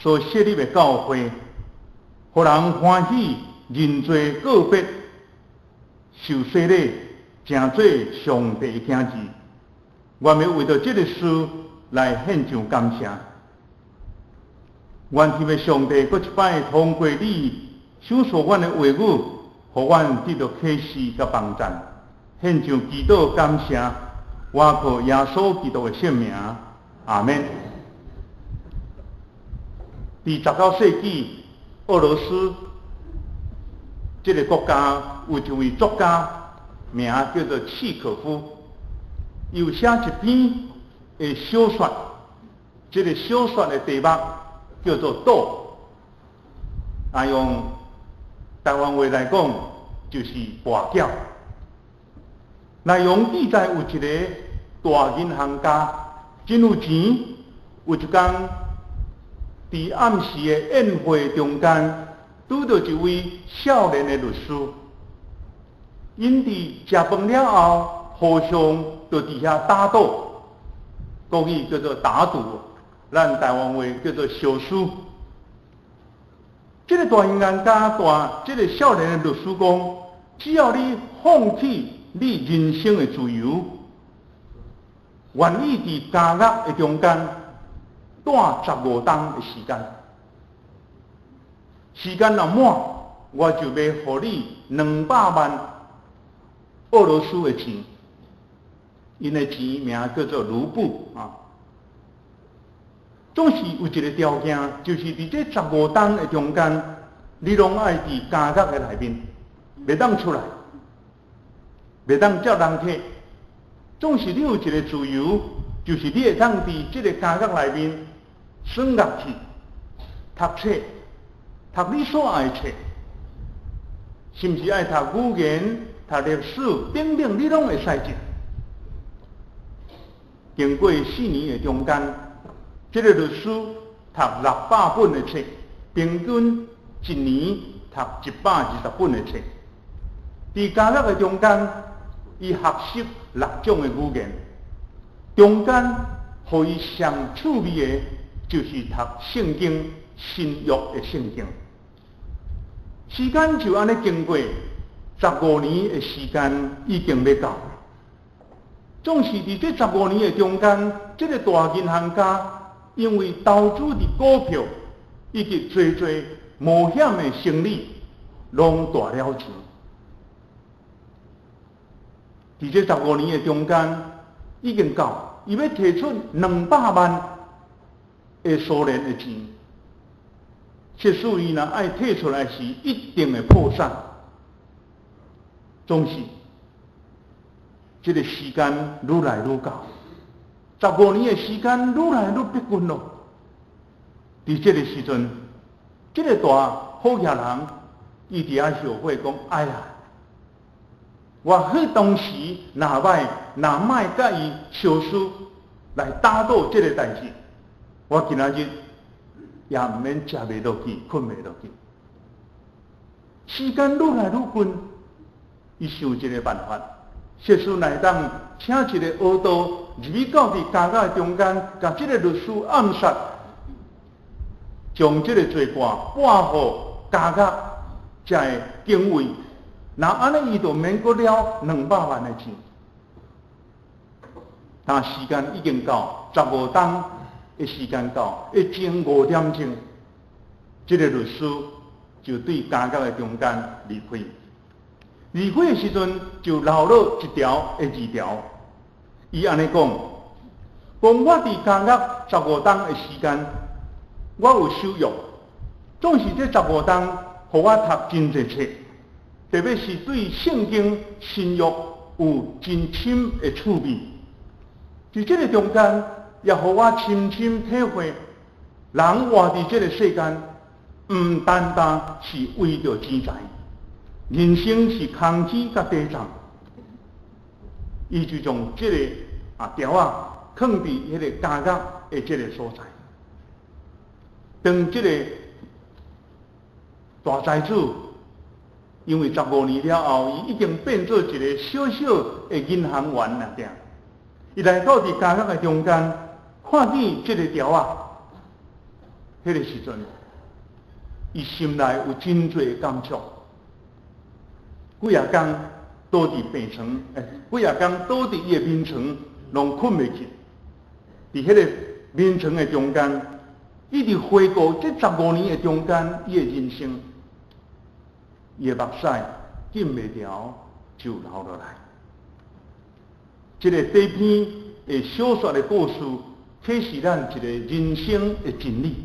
所設立的教會，予人歡喜認罪告別，受洗禮，成做上帝的囝兒。願欲為著這个事來獻上感謝。願天的上帝閣一擺通過你賞賜阮的話語，予阮得著啟示佮幫贊。獻上祈禱感謝，我靠耶穌基督的聖名，阿們。佇19世紀，俄羅斯這个國家有一位作家，名叫做契可夫，伊有寫一篇的小說，這个小說的題目叫做《賭》，啊，用台灣話來講，就是跋筊。內容記載有一個大銀行家，真有錢，有一工佇暗時的宴會中間，拄著一位少年的律師，𪜶佇食飯了後，互相就佇遐打賭，國語叫做打賭，咱台灣話叫做相輸。這个大銀行家對這个少年的律師講：只要你放棄你人生的自由，願意佇監獄的中間待15冬的時間，時間若滿，我就欲予你200萬俄羅斯的錢，𪜶的錢名叫做盧布啊。總是有一個條件，就是佇這十五冬的中間，你攏愛佇監獄的內面，袂當出來，袂當接人客。總是你有一個自由，就是你會當佇這個監獄內面耍樂器、讀冊、讀你所愛的冊，甚至愛讀語言、讀歷史等等，你攏會使食。經過4年的中間，這个律師讀600本的冊，平均一年讀120本的冊。佇監獄的中間，伊學習六種的語言，中間予伊上趣味的，就是讀聖經新約的聖經。時間就按呢經過，十五年的時間已經欲到。總是佇這十五年的中間，這个大銀行家因為投資佇股票以及濟濟冒險的生意，攏賺了錢。佇這十五年的中間，已經到伊欲提出200萬的蘇聯的錢，設使伊若愛提出來時，一定會破產。總是，這个時間愈來愈到，十五年的時間愈來愈逼近囉。佇這个時陣，這个大好額人，伊佇遐後悔講：哎呀！我彼當時若䆀，若莫佮伊相輸來打賭這个代誌，我今仔日也毋免食袂落去，睏袂落去。時間愈來愈近，伊想一个辦法，設使若會當請一个黑道入去到佇監獄的中間，共這个律師暗殺，將這个罪掛跋予監獄遮的警衛。若按呢，伊就免閣了200萬的錢。但時間已經到，十五冬的時間到，一鐘5點鐘，這个律師就對監獄的中間離開。離開的時陣，就留落一條的字條。伊按呢講：講我佇監獄十五冬的時間，我有受用。總是這十五冬，予我讀真濟冊。特別是對聖經新約有真深的趣味，佇這个中間，也予我深深體會，人活佇這个世間，毋單單是為著錢財，人生是空虛佮短暫。伊就將這个條仔囥佇彼个監獄的這个所在，當這个大財主，因為十五年了後，伊已經變做一个小小的銀行員啦。定，伊來到佇監獄的中間，看見這个條仔，彼个時陣，伊心內有真濟感觸。幾仔工倒佇病床，幾仔工倒佇伊的眠床，攏睏袂去。佇彼個眠床的中間，伊佇回顧這十五年的中間，伊的人生，伊的目屎禁袂牢就流落來。這個短篇的小說的故事，啟示咱一個人生的真理。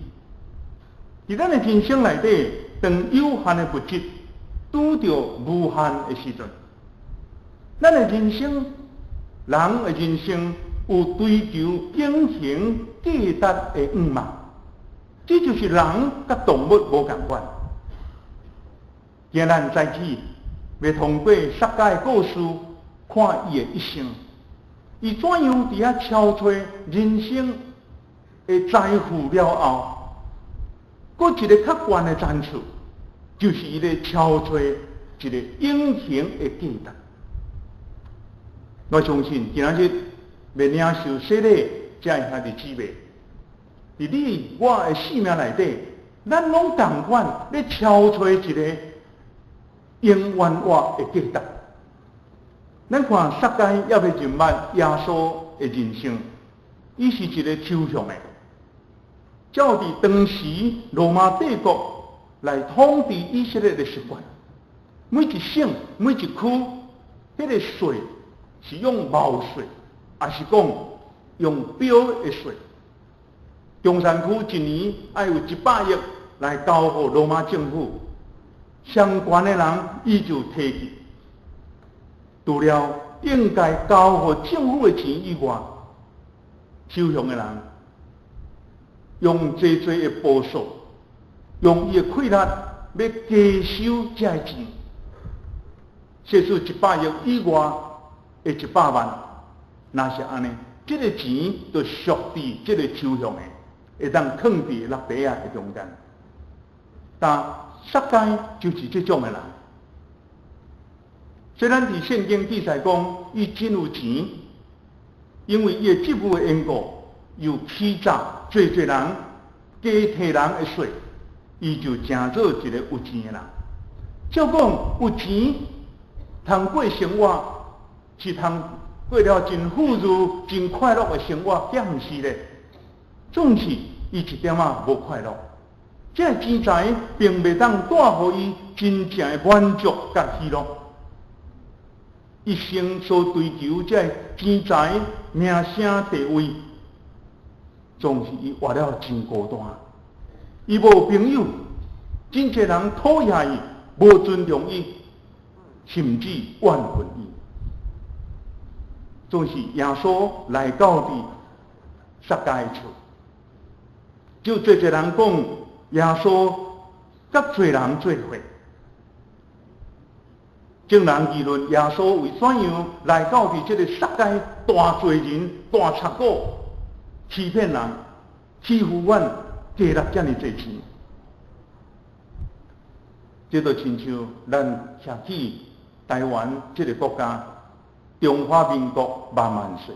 佇咱的人生內底，當有限的物質拄著無限的時陣，咱的人生，人的人生有追求永恆價值的願望，這就是人佮動物無仝款。今咱早起欲通過撒該的故事，看伊的一生，伊怎樣佇遐敲揣人生的財富了後，閣一个較懸的層次，就是伊咧敲揣一個永恆的價值。我相信今仔日欲領受洗禮，遮的兄弟姊妹，佇你我的生命內底，咱攏仝款咧敲揣一個永遠活的價值。咱看撒該猶未認捌耶穌的人生，伊是一個抽象的。照佇當時羅馬帝國來統治以色列的習慣，每一省每一區，彼個稅是用毛稅，抑是講用標的稅。中山區一年愛有100億來交予羅馬政府，相關的人伊就提去。除了應該交予政府的錢以外，抽象的人用濟濟的步數，用伊的氣力欲加收這个錢，設使100億以外的100萬，若是按呢，這个錢就屬佇這個抽象的，會當囥佇橐袋仔的中間。但撒該就是這種的人。雖然佇聖經記載講，伊真有錢，因為伊的職務的緣故，又欺詐濟濟人，加提人的稅，伊就成做一個有錢的人。照講有錢，通過生活是通過了真富裕、真快樂的生活，敢毋是咧？總是伊一點仔無快樂。這個錢財並袂當帶予伊真正的滿足佮喜樂。一生所追求這個錢財、名聲、地位，總是伊活了真孤單。伊無朋友，真濟人討厭伊，無尊重伊，甚至怨恨伊。總是耶穌來到佇撒該的厝，就濟濟人講耶穌佮罪人做伙。眾人議論耶穌為怎樣來到佇這個撒該大罪人、大賊哥，欺騙人、欺負阮，加納遮爾濟錢。這就親像咱徛起台灣這個國家，中華民國萬萬歲。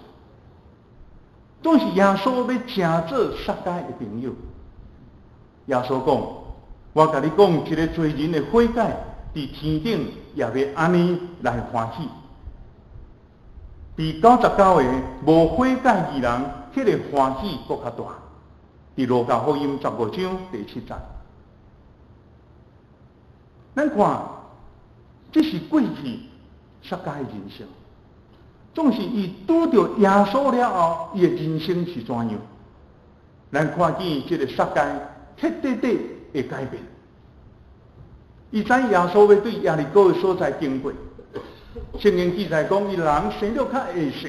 總是耶穌欲成做撒該的朋友。耶穌講：我共你講，一個罪人的悔改，佇天頂也欲按呢來歡喜，比99個無悔改的人，彼個歡喜閣較大。佇路加福音15章第7節，咱看，這是過去撒該的人生，總是伊拄著耶穌了後，伊的人生是怎樣？咱看見這個撒該徹底底的改變。伊知耶穌欲對耶利哥的所在經過，聖經記載講，伊人生了較下色，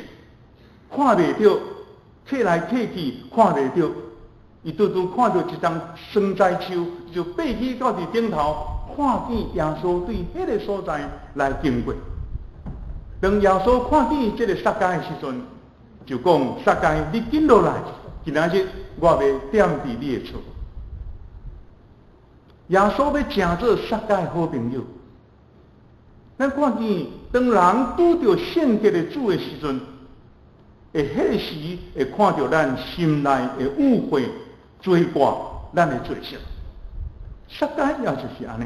看袂著，睇來睇去看袂著，伊拄拄看著一叢桑栽樹，就爬起到佇頂頭，看見耶穌對彼个所在來經過。當耶穌看見這个撒該的時陣，就講：撒該，你緊落來，今仔日我欲踮佇你的厝。耶穌欲成做撒該的好朋友。咱看見當人拄著聖潔的主的時陣，會彼時會看著咱心內的污穢、罪過，咱的罪性。撒該也就是按呢。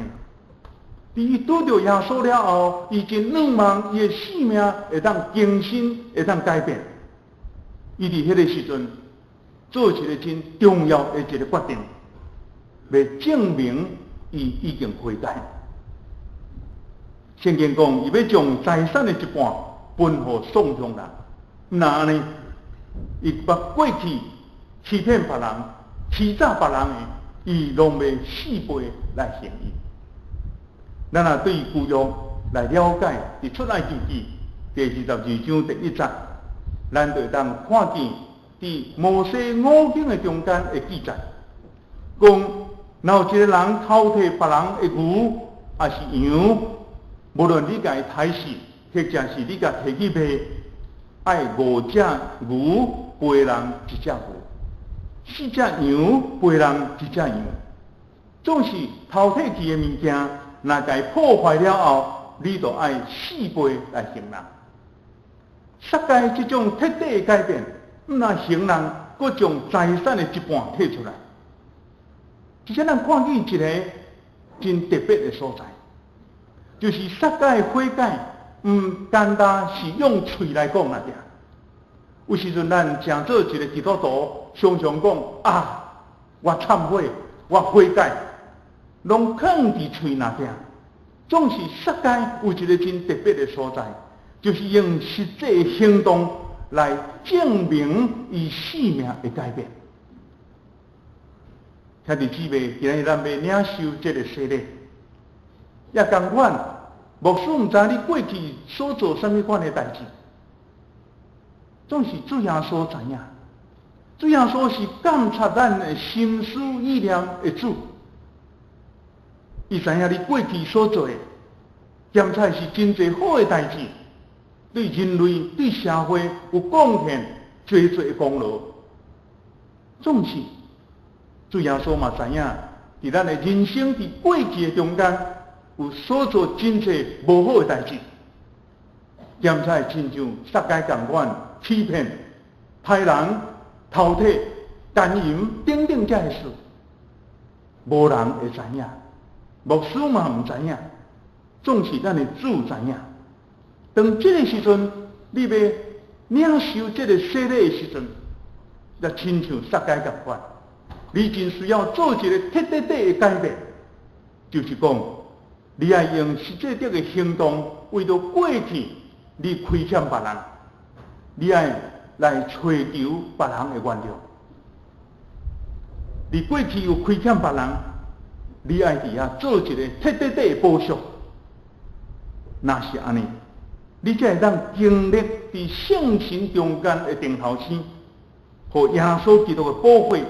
佇伊拄著耶穌了後，伊真仰望伊的性命會當更新，會當改變。伊佇彼个時陣做一個真重要的一個決定，欲證明伊已經悔改。聖經講，伊欲將財產的一半分予喪窮人。毋若按呢，伊捌過去欺騙別人、欺詐別人的，伊攏欲四倍來還伊。咱若對舊約來了解，佇出埃及記第22章第1節，咱就會當看見佇摩西五經的中間的記載，講若有一个人偷提別人的牛抑是羊，無論你共伊刣死，或者是你共提去賣，愛五隻牛賠人一隻牛，四隻羊賠人一隻羊。總是偷提去的物件，若共伊破壞了後，你就愛四倍來還人。撒該這種徹底的改變，毋若還人，閣將財產的一半提出來。其實咱看見一个真特別的所在，就是撒該悔改，毋單單是用喙來講爾。有時陣咱成做一个基督徒，常常講啊，我懺悔，我悔改，攏囥佇喙爾。總是撒該有一个真特別的所在，就是用實際行動來證明伊性命的改變。兄弟姊妹，今日咱欲領受這个洗禮，也仝款，牧師毋知你過去所做啥物款的代誌，總是主耶穌知影。主耶穌是監察咱的心思意念的主，伊知影你過去所做的，兼且是真濟好的代誌，對人類、對社會有貢獻，濟濟的功勞。總是主耶穌嘛知影，佇咱的人生佇過去的中間，有所做真濟無好的代誌，兼且親像撒該仝款欺騙、刣人、偷提、奸淫等等這个事，無人會知影，牧師嘛毋知影，總是咱的主知影。當這个時陣，你欲領受這个洗禮的時陣，就親像撒該仝款，你真需要做一个徹徹底底的改變，就是講，你愛用實際的行動，為著過去你虧欠別人，你愛來揣求別人的原諒。你過去有虧欠別人，你愛佇遐做一个徹徹底底的補償。若是按呢，你才會當經歷佇聖神中間的定頭生，予耶穌基督的寶血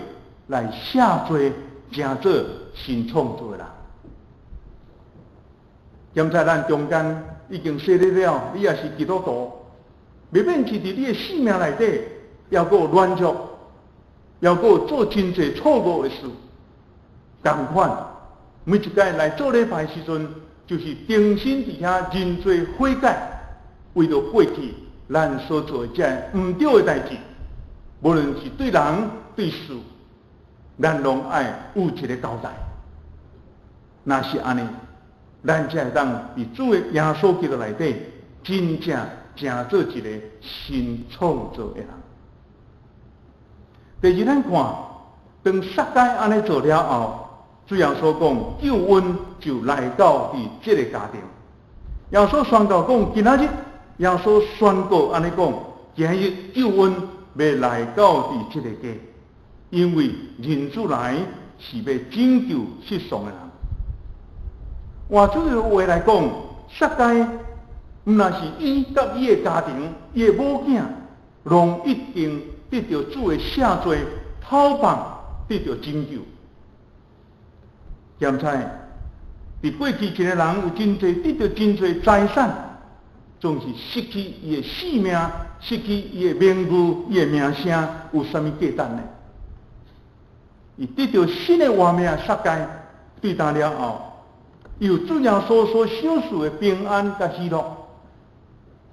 來赦罪，成做新創造的人。現在咱中間已經洗禮了，你也是基督徒，袂免是佇你的性命內底，猶閣有軟弱，猶閣有做真濟錯誤的事，仝款，每一擺來做禮拜時陣，就是重新佇遐認罪悔改，為著過去咱所做的這毋對的代誌，無論是對人對事，咱攏愛有一个交代。若是按呢，咱才會當佇主的耶穌基督內底，真正成做一個新創造的人。第二，咱看，當撒該按呢做了後，主耶穌講救恩就來到佇這个家庭。耶穌宣告講，今仔日耶穌宣告按呢講，今日救恩欲來到佇這个家，因為人子來是欲拯救失喪的人。換句話來講，撒該毋若是伊佮伊的家庭、伊的某囝，攏一定得著主的赦罪、討放，得著拯救。兼且，佇過去一个人有真濟得著真濟財產，總是失去伊的性命、失去伊的名譽、伊的名聲，有啥物價值呢？伊得著新的活命，撒該對當了後，有主耶穌所賞賜的平安佮喜樂，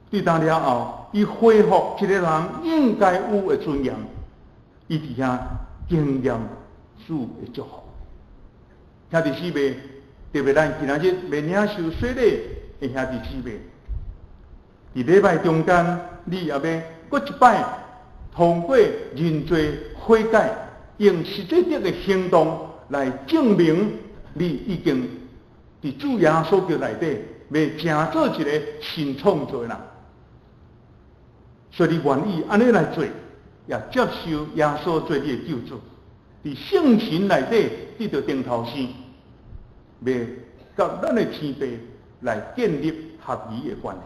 對當了後，伊恢復一個人應該有的尊嚴，伊佇遐經驗主的祝福。兄弟姊妹，特別咱今仔日欲領受洗禮的兄弟姊妹，佇禮拜中間，你也欲閣一擺通過認罪悔改，用實際的行動來證明你已經佇主耶穌基督內底，欲成做一個新創造的人。所以你願意按呢來做，也接受耶穌做你的救主，佇聖神內底得著頂頭生，欲佮咱的天父來建立合宜的關係。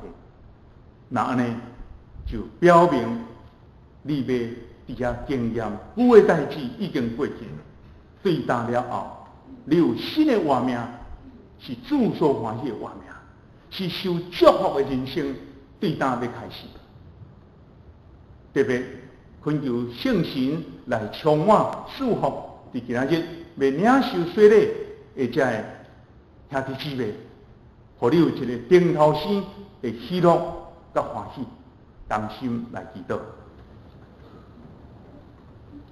若按呢，就表明你欲佇遐經驗舊的代誌已經過去，對今了後，你有新的活命，是主所歡喜的活命，是受祝福的人生，對今欲開始。特別懇求聖神來充滿祝福，佇今仔日欲領受洗禮的這个兄弟姊妹，予你有一个頂頭生的喜樂佮歡喜，同心來祈禱。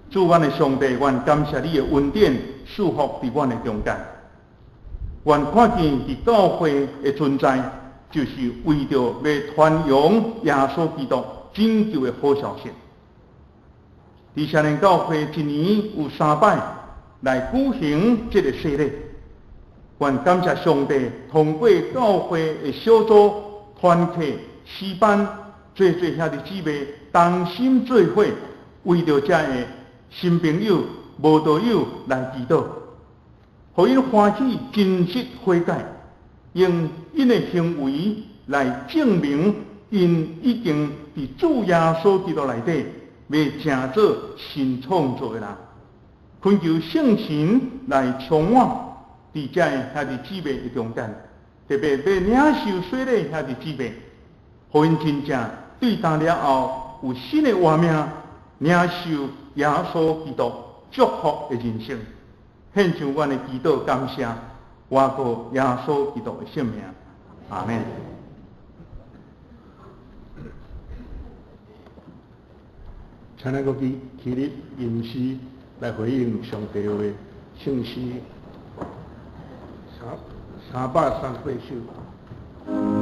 主，阮的上帝，阮感謝你的恩典賜福佇阮的中間。阮看見佇教會的存在，就是為著欲傳揚耶穌基督拯救的好消息。佇聖靈教會一年有三擺來舉行這个洗禮。阮感謝上帝，通過教會的小組、團契、詩班，濟濟兄弟姊妹同心做伙，為著這个新朋友、慕道友來祈禱，予𪜶歡喜真實悔改，用𪜶的行為來證明𪜶已經佇主耶穌基督內底，欲成做新創造的人。懇求聖神來充滿佇這个兄弟姊妹的中間，特別欲領受洗禮兄弟姊妹，予𪜶真正對今了後有新的活命，領受耶穌基督祝福的人生。獻上阮的祈禱感謝，倚靠耶穌基督的聖名，阿們。請咱閣起立吟詩來回應上帝話，聖詩338首。